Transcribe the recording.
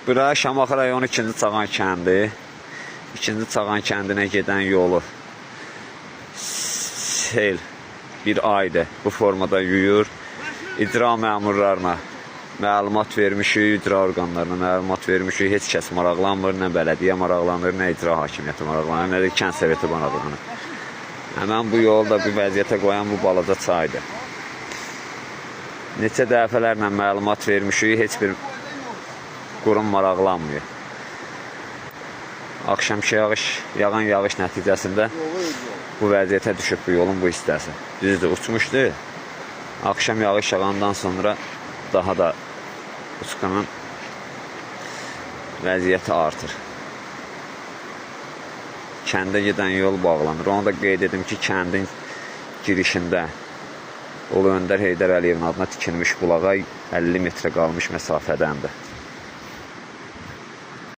Bura Şamaxı rayonu 2-ci Çağan kəndi. 2-ci Çağan kəndinə gedən yolu sel bir aydır bu formada yuyur. İcra məmurlarına məlumat vermişik, icra orqanlarına məlumat vermişik. Heç kəs maraqlanmır, nə bələdiyyə maraqlanır, nə icra hakimiyyəti maraqlanır, nə də kənd soveti maraqlanır. Həmən bu yolu da bu vəziyyətə qoyan bu balaca çaydır. Neçə dəfələrlə məlumat vermişik, heç bir qurum maraqlanmıyor. Axşamki yağış, yağan yağış nəticəsində bu vəziyyətə düşüb bu yolun bu hissəsi. Düzdür, uçmuşdu. Axşam yağış yağandan sonra daha da uçqunun vəziyyəti artır. Kəndə gedən yol bağlanır. Onu da qeyd edim ki, kəndin girişində Ulu Öndər Heydər Əliyevin adına tikilmiş bulağa 50 metrə qalmış məsafədəndir.